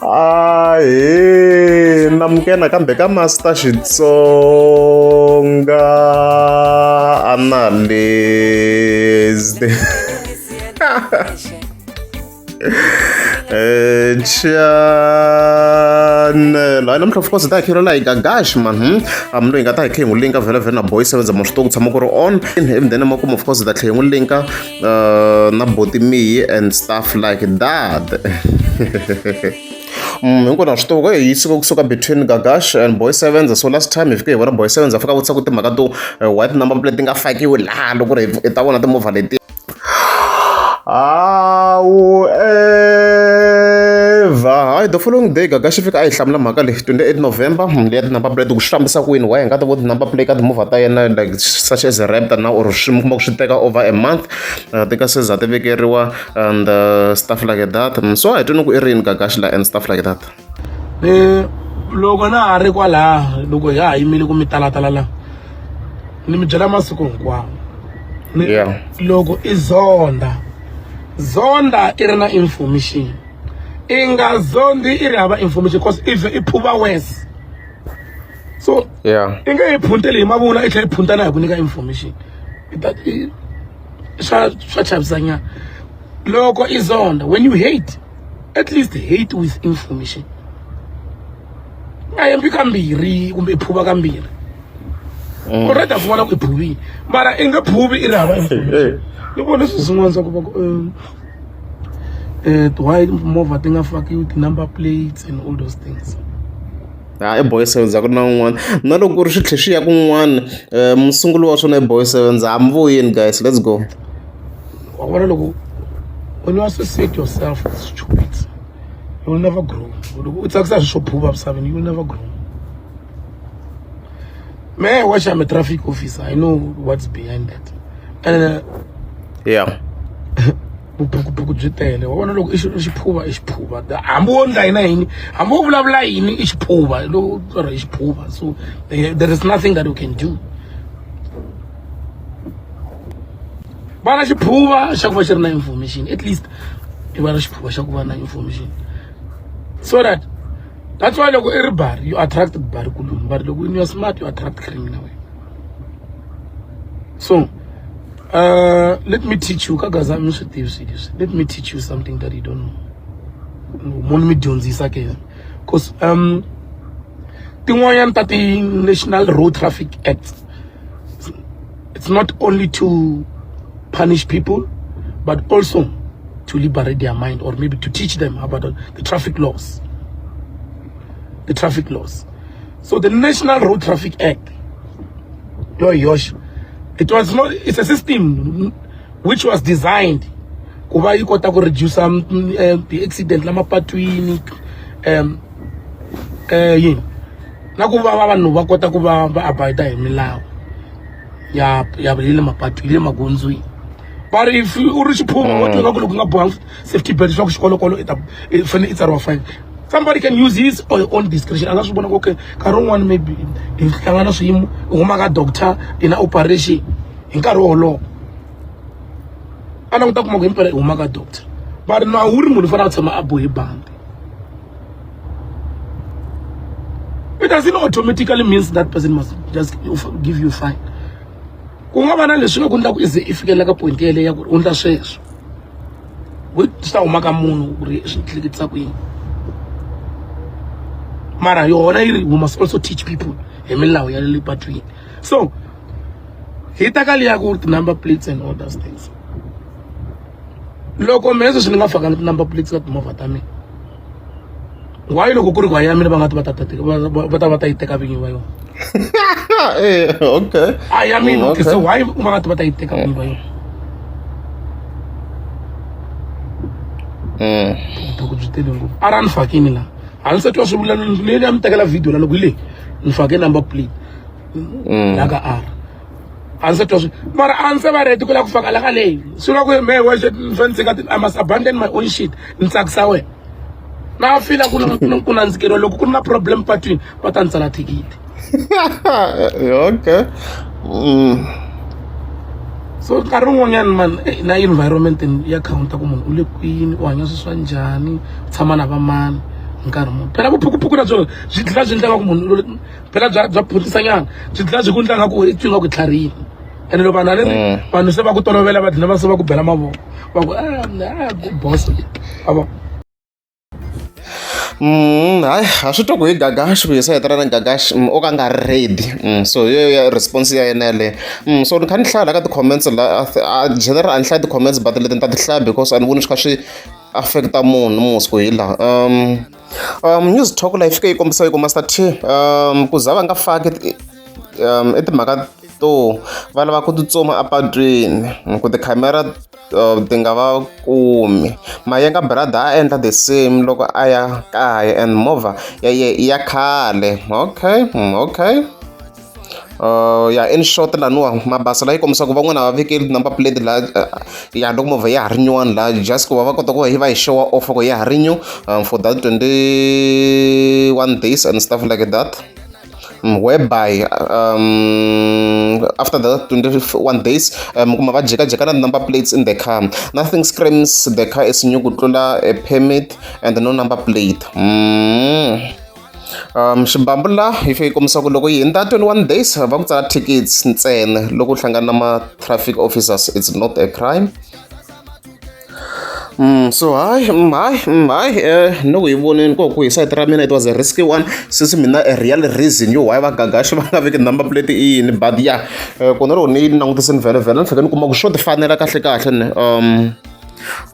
Ahee namukela kambe ka Master Xitsonga Analyst channel hayi namuntlha of course hi ta hi kherela hi gagash man hambi loyi hi nga ta hi khe hi n'wi linka vhele vhele na boy sevenza ma swi tiva ku tshama ku ri on ivi then emakumu of course hi ta tlhela hi n'wi linka na boti mihi and stuff like that. Hinkwenu ha swi tiva ku yi suka kusuka between Gagash and Boy Sevens so last time hi fike hi vona Boy Sevens a fika a vutisa ku timhaka to white number plate ti nga fakiwi laha loko ku ri hi ta vona timovha leti. However, hayi the following day Gagash i fika a yi hlamula mhaka leyi 28 November leya ti-number plate ku swi fambisa ku yini why hi nga ti vo ti-number plate ka timovha ta yena like such as Raptor na or swi mi kuma ku swi teka over a month ti nga se za ti vekeriwa and stuff like that so a hi tweni ku i rini Gagash la and stuff like that. Loko na ha ri kwalaha loko ha ha yimile ku mi talatala la ni mi byela masiku hinkwawo ni Yeah. loko i zonda zonda i ri na information i nga zondi i ri hava information cause if i phuva worse so Yeah. i nge yi phunteli hi mavula i tlhela i phuntana hi ku nyika information I ta- i- swa swa chavisanyana loko i zonda when you hate at least hate with information nga yembi kambirhi kumbe i phuva kambirhi already a vona ku i phuvile mara i nge phuvi i ri hava information ni vone swilo swin'wana swa ku va ku why movha ti nga fakiwi ti-number plates and all those things. Ha i Boy Sevens a ku na un'wana na loko ku ri swi tlhe swi ya kun'wana musunguri wa swona i Boy Sevens a mi vuyeni guys let's go. Wa vona loko when you associate yourself with stupid you will never grow. Loko u tsakisa swilo swo phuva misaveni you will never grow. Me watch I'm a traffic officer. I know what's behind that. And Yeah. Vuphukuphuku byi tele. Wa vona loko i xiphuva i xiphuva. Hambi wo ndla yini na yini, hambi wo vulavula yini i xiphuva. Loko u i xiphuva. So there is nothing that you can do. Va na xiphuva xa ku va xi ri na information. At least i va na xiphuva xa ku va na information. So that that's why loko i ri bari you attract bari kuloni but loko you are smart you attract criminal. So let me teach you ka Gaza mi swi tivi swilo leswi. Let me teach you something that you don't know. Munhu mi dyondzisa ke cause tin'wanyana ta ti National Road Traffic Act it's not only to punish people but also to liberate their mind or maybe to teach them about the traffic laws. The traffic laws. So the National Road Traffic Act, yo yosh, it was not, it's a system which was designed ku va yi kota ku reduce the accident lama patwini yini na ku va vanhu va kota ku va va abide hi milawu ya ya le mapatwini le magondzweni. But if u ri xiphuva wa tiva ku loko u nga bohanga safety belt leswaku xikolokolo i ta i fanele i tsariwa fine. Somebody can use his or her own discretion. A nga swi vona ku okay nkarhi wun'wani maybe hi hlangana swiyimo u huma ka doctor i na operation hi nkarhi wolowo a languta kuma ku himpela i huma ka doctor but na wu ri munhu u fanele a tshama a bohe bandi. It doesn't automatically means that person must just give you fine. Ku nga va na leswi nga ku endla ku i ze i fikelela ka point yeleyo ya ku ri u endla sweswo swi ta huma ka munhu ku ri swi hleketisa ku yini mara yona yi ri we must also teach people hi milawu ya le patwini. So hi ta ka liya ku ti-number plates and all those things. Loko mehe sweswi ni nga fakanga ti-number plates ka timovha ta mina why loko ku ri ku a ya mina va nga ti va ta teka va ta va ta yi teka vinyi va yona. Okay. A ya mina okay so why va nga ti va ta yi teka vinyi va yona. Vubuku byi tele ngopfu a ra ni fakini la a ni se twa swi vula ni ya mi tekela video la loko hi leyi ni fake number plate la ka R a ni se twa swi mara a ni se va ready ku lava ku faka la ka leyi swi vula ku me wexe ni fanele ni tshika I must abandon my own shit ni tsakisa wena na fila ku na ku nandzikeriwa loko ku ri na problem patwini va ta ni tsala thikithi. Okay. So nkarhi wun'wanyana man na environment ya counter ku munhu u le kwini u hanya swilo swa njhani u tshama na va mani Nkarhi muni phela vuphukuphuku na byona byi dlina byi ndla nga ku munhu phela bya phutisanyana byi dlina byi ku ndla nga ku i twi nga ku tlharihile ene loko vanhu a ni ri vanhu se va ku tolovela va dlina va se va ku bela mavoko va ku ah, boss a vo. Hayi ha swi twa ku hi Gagash ku hi sayitela na Gagash o ka a nga ri ready so hi yo ya response ya yena yaleyo. So ni kha ni hlaya la ka ti-comments la a general a ni hlayi ti-comments but leti ni ta ti hlaya because a ni voni swi kha swi affect-a munhu mos ku hi laha. News talk la yi fike yi kombisa yi ku Master T ku za va nga faki i timhaka to va lava ku tsutsuma apatwini ku tikhamera ti nga va kumi. Mayenga brother a endla the same loko a ya kaya and movha ya ye i ya khale okay okay. Ya in short laniwa Mabasa la yi kombisa ku van'wana a va vekeli number plate la ya loko movha ya ha ri nyuwani la just ku va va kota ku va yi va yi show off ku ya ha ri new for that 21 days and stuff like that. Whereby after that 21 days mi kuma va jikajika na number plates in the car. Nothing screams the car is new ku tlula a permit and no number plate. Xibambu la yi fike yi kombisa ku loko yi hundza 21 days va ku tsala tickets ntsena loko u hlangana na ma-traffic officers it's not a crime. So hayi hayi hayi no ku yi voneni ko ku hi sayiti ra mina it was a risky one since mina a real reason yo why va Gagash va nga veki number plate i yini but ya kona loko ni yi langutisini vhele vhele ni fike ni kuma ku swo ti fanela kahle kahle ne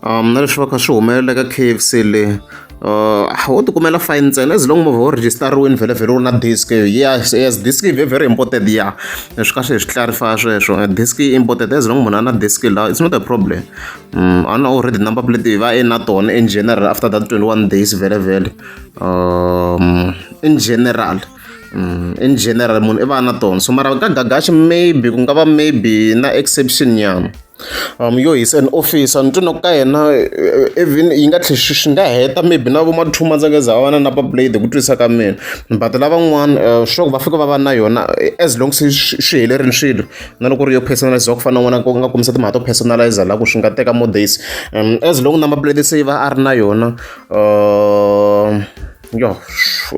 na leswi va kha swi humelela ka K_F_C le wo tikumela fine ntsena as long movha wu rejistariwini vhele vhele wu ri na disc yes yes disc yi very important ya swi kahle hi swi clarify sweswo disc yi important as long munhu a na disc la it's not a problem. A na already number plate va e na tona in general after that 21 days vhele vhele in general in general munhu i va a na tona so mara ka Gagash maybe ku nga va maybe na exception nyana. Yo he's an officer ni twi na ku ka yena even yi nga tlhe swi nga heta maybe na vo ma 2 months a nga za a va na number plate hi ku twisisa ka mina but lavan'wana sure va fika va va na yona as long se swi helerile swilo na loko ku ri yo personalize ku fana na n'wana ku nga kombisa timhaka to personalize la ku swi nga teka more days as long number plate se yi va a ri na yona yo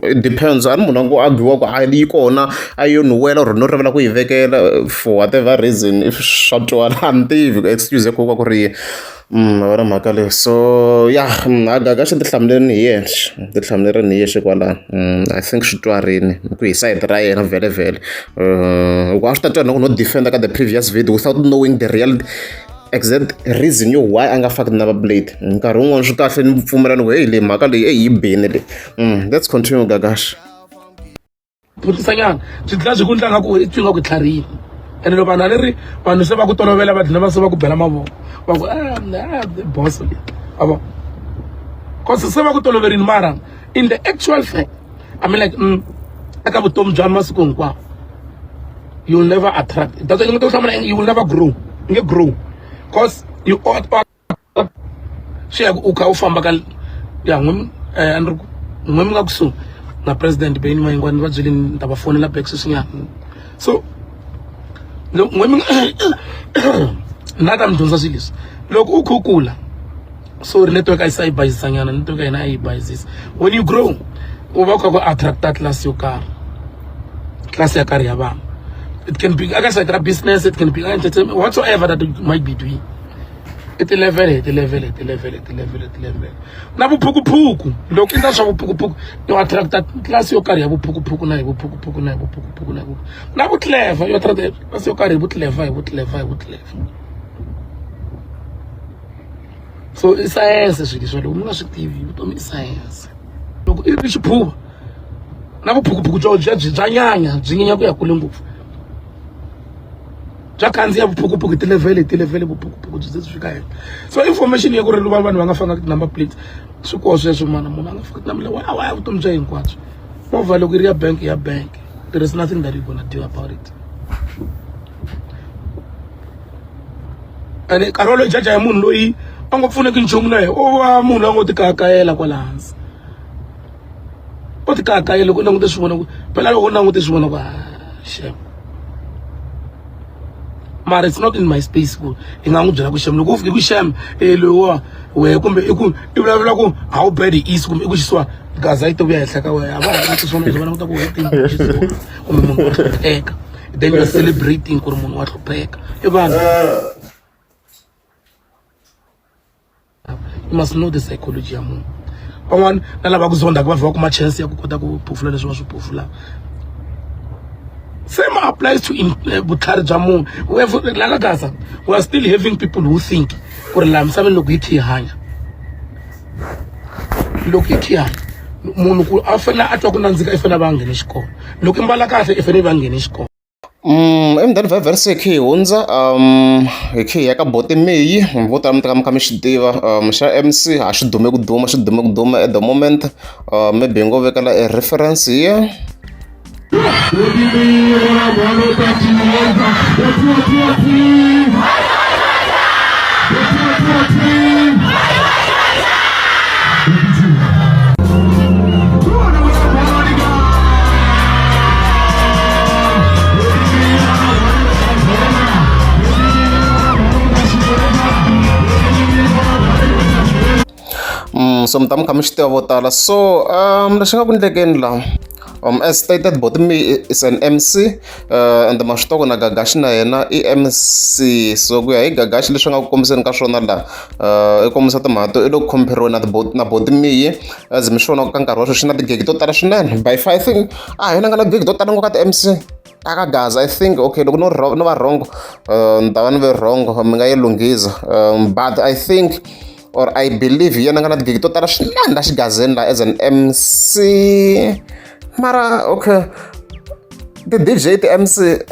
it depends a ni munhu a ngo argue ku a yi kona a yo ni wela or no rivala ku yi vekela for whatever reason if swa twala a ni tivi excuse ya ku va ku ri ma vona mhaka leyi so ya a Gagash tihlamuleni hi yexe tihlamuleni hi yexe kwalano I think swi twarini ku hi sayiti ra yena vhele vhele hikuva a swi ta twa na ku no defend ka the previous video without knowing the real exact reason yo why a nga faki number plate nkarhi wun'wani swi kahle ni pfumela ni ku heyi leyi mhaka leyi eyi yi bini leyi let's continue Gagash. Phutisanyana byi dlina byi ku ndla nga ku i twi nga ku tlharihile ene loko vanhu a ni ri vanhu se va ku tolovela va dlina va se va ku bela mavoko va ku ah, ah, boss leyi a vo cause se va ku toloverini mara in the actual fact I mean like eka vutomi bya masiku hinkwawo you will never attract that's why ni hlamula you will never grow u nge grow cause you swi ya ku u kha u famba ka ya n'we a ni ri n'we mi nga kusuhi na president Benny Mayengani va byelini ni ta va fonela back sweswinyana so n'we mi na ta mi dyondza swilo leswi loko u kha u kula sorry network a yi sa yi bayizisanyana network ya hina a yi bayizisa when you grow u va u kha ku attracta class yo karhi class ya karhi ya vanhu it can be aka side ra business it can be entertainment whatsoever that you might be doing i ti-level hi ti-level hi ti-level hi ti-level hi ti-level na vuphukuphuku loko i ndla swa vuphukuphuku yo attracta class yo karhi ya vuphukuphuku na hi vuphukuphuku na hi vuphukuphuku na hi na vuclever yo attracta class yo karhi hi vuclever hi vuclever hi vuclever so i sayense swilo leswi loko mi nga swi tivi vutomi i sayense loko i ri xiphuva na vuphukuphuku byo bya bya nyanya byi nyanya ku ya kule ngopfu bya khandziya vuphukuphuku hi tilevhele hi tilevhele vuphukuphuku byi ze byi fika henhla so information ya ku ri vanhu va nga fanga number plate swi koho sweswo mana munhu a nga faki number wa wa vutomi bya hinkwabyo movha loko yi ri ya bank ya bank there is nothing that you gonna do about it ene nkarhi wolowo jaja hi munhu loyi a nga pfuneki nchumu na yena u va munhu loyi a ngo tikakayela kwala hansi u tikakayela loko u langute swi vona ku phela loko u langute swi vona ku ah, xem. Mara it's not in my space ku i nga n'wi byela ku xem loko u fike ku xem e loyiwa wehe kumbe i ku i vulavula ku how bad he is kumbe i ku xisiwa gaza yi to vuya henhla ka wena a va ha languti swona leswi va languta ku wehe kumbe munhu wa hlupheka then you're celebrating ku ri munhu wa hlupheka i vanhu. You must know the psychology ya munhu. Van'wani na lava ku zondaka va vha va kuma chance ya ku kota ku phofula leswi va swi phofulaka. Same applies to vutlhari bya munhu. We have la ka Gaza we are still having people who think ku ri laha misaveni loko hi kha hi hanya loko hi kha hi hanya munhu ku a fanele a twa ku nandzika i fanele a va a nghene xikolo loko i mbala kahle i fanele i va a nghene xikolo. Emudende va vhele se hi khe hi hundza hi khe hi ya ka Botimeyi vo tala mi ta ka mi kha mi xi tiva xa M_C a xi dume ku duma xi dume ku duma at the moment maybe hi ngo vekela e reference here. So mi ta mi kha mi swi tiva vo tala so lexi nga ku endlekeni laha as stated Botimi is an M_C and ma swi tiva ku na Gagashi na yena i M_C so ku ya hi Gagashi leswi a nga ku kombiseni ka swona laha i kombisa timhaka to i le ku compare-riweni na na Botimi as mi swi vona ka nkarhi wa sweswi na tigigi to tala swinene by far I think a hi yena a nga na tigigi to tala ngopfu ka ti-M_C ta ka Gaza I think okay loko no no va wrong ni ta va ni ve wrong mi nga yi lunghisa but I think or I believe hi yena a nga na tigigi to tala swinene la xigazeni la as an M_C mara okay ti-D_J ti-M_C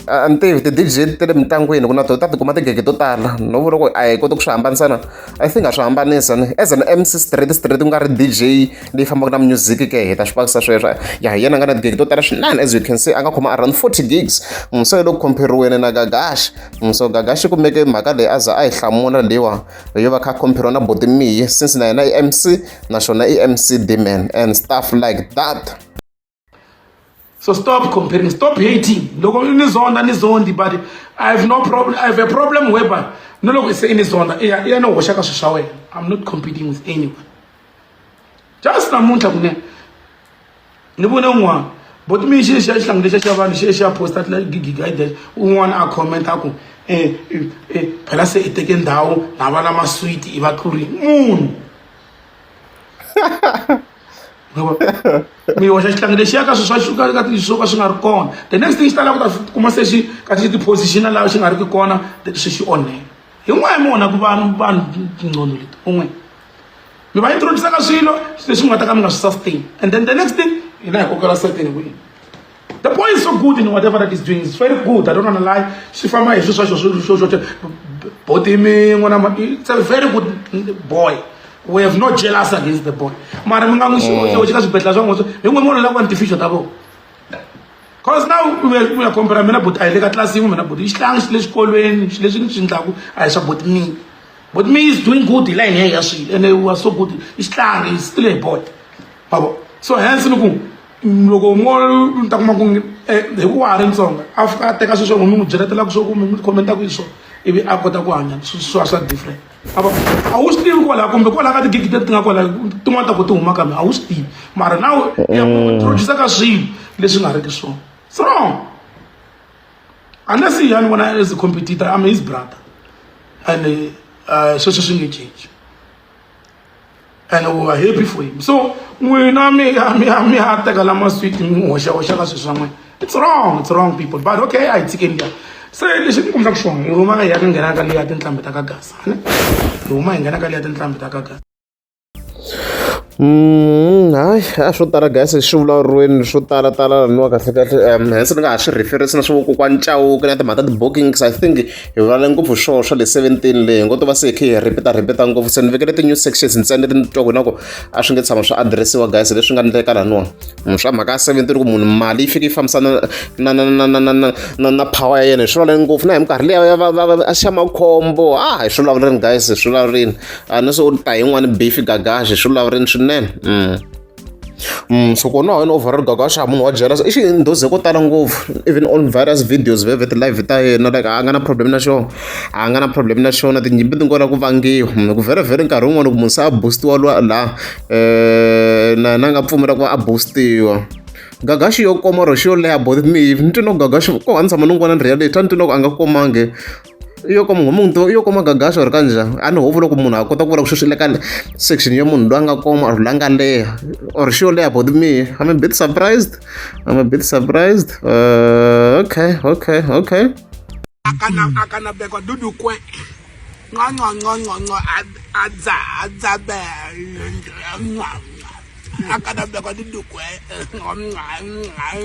a ni tivi ti-D_J ta le mintlangwini ku na to ta tikuma tigigi to tala no vula ku a hi koti ku swi hambanisa na I think ha swi hambanisa ni as an M_C straight straight ku nga ri D_J leyi fambaka na music ke hi ta swi pakisa sweswo ya hi yena a nga na tigigi to tala swinene as you can see a nga khoma around 40 gigs so hi le ku compare-riweni na Gagash so Gagash i kumeke mhaka leyi a za a yi hlamula leyiwa yo va kha compare na Botimiyi since na yena i M_C naswona i M_C Dman and stuff like that. So stop comparing, stop hating. Loko ni zonda ni zondi but I have no problem. I have a problem whereby no loko se ni zonda iya iya no hoxa ka swilo swa wena. I'm not competing with anyone. Just namuntlha kunene ni vone un'wana but mi xi xa xihlangu lexa xa vanhu xi xa posta gigi guide un'wana a comment a ku eh eh phela se i teke ndhawu na va na maswiti i va tlurile munhu mi hoxa xihlangi lexiya ka swi swa ka swo ka swi nga ri kona the next thing xi ta lava ku ta kuma se xi ka xi ti-position laha xi nga ri ki kona swi xi onhela hi n'we mi onhaku vanhu vanhu tinqondo leti un'we mi va introduce ka swilo leswi mi nga ta ka mi nga swi sustain and then the next thing hina hi kokela certain way. The boy is so good in whatever that he's doing. It's very good. I don't wanna lie. Xi famba hi swilo swa xo xo xo botimi n'wana it's a very good boy. We have no jealous against the boy. Mara mi nga n'wi xi ka swibedhlele swa n'wi hi n'we munhu la ku va ni ti-future ta vona. Cause now we are compare mina buti a hi le ka tlilasi yin'we mina buti i xihlangi xi le xikolweni xi leswi ni swi endlaku a hi swa buti mina. But me is doing good hi line ya ya swilo and we are so good. I xihlangi is still a boy. Mavo. So hence ni ku loko mo ni ta kuma ku hi ku wa ha ri ntsongo a fika a teka sweswo mi n'wi byeletelaku swo ku mi comment-aku hi swona ivi a kota ku hanya swa swa different a va a wu swi tivi kwalaho kumbe kwalaho ka tigigi leti ti nga kwala tin'wana ta ku ti huma kambe a wu swi tivi mara na ya ku introduce ka swilo leswi nga riki swona it's wrong unless ya ni vona as a competitor I'm his brother and sweswo swi nge cinci. And we were happy for him. So n'wina mi ya mi ya mi ya teka lama sweet mi n'wi hoxa hoxa ka swilo swa n'wina. It's wrong, it's wrong people. But okay, a hi tshikeni liya. Se lexi ni kombisaka xona hi huma hi ya nghena ka liya tinhlambi ta ka Gaza. Ne? Hi huma hi nghena ka liya tinhlambi ta ka Gaza. Hayi a swo tala guys swi vulavuriweni swo tala tala laniwa kahle kahle hence ni nga ha swi reference na swa vokokwani Chauke na timhaka ta ti-bookings I think hi vulavula ngopfu swona swa le 17 leyi hi ngo to va se hi khe hi repeat-a repeat-a ngopfu se ni vekele ti-news sections ntsena leti ni twaku na ku a swi nge tshama swi address-iwa guys leswi nga endleka laniwa swa mhaka ya 17 ku munhu mali yi fike yi fambisana na na na na na na na na power ya yena hi swi vulavuleni ngopfu na hi minkarhi liya a xa makhombo a hi swi vulavuleni guys hi swi vulavurini a ni se u ta yin'wani beef gagashi hi swi vulavurini swinene. So kona wena overall Gagash a munhu wa jealous i xi ndhoze ko tala ngopfu even on various videos veve ti-live ta yena like a nga na problem na xona, a nga na problem na xona. Tinyimpi ti ngo la ku vangiwa ku vhele vhele nkarhi wun'wani loko munhu se a boost-iwa lwa la na yena a nga pfumela ku va a boost-iwa. Gagashi yo koma or xi yo leha bot mi ni twi no Gagashi ko a ni tshama ni n'wi vona ni reality a ni twi loko a nga komangi i yo koma munhu i yo koma Gagashi or kanjhani a ni hope loko munhu a kota ku vula ku sweswi i le ka section ya munhu loyi a nga koma or loyi a nga leha or xi yo leha bot me. I'm a bit surprised, I'm a bit surprised. Okay, okay, okay. Akana akana bekwa dudu kwe nca nca nca nca nca adza adza be akana bekwa dudu kwe nca nca.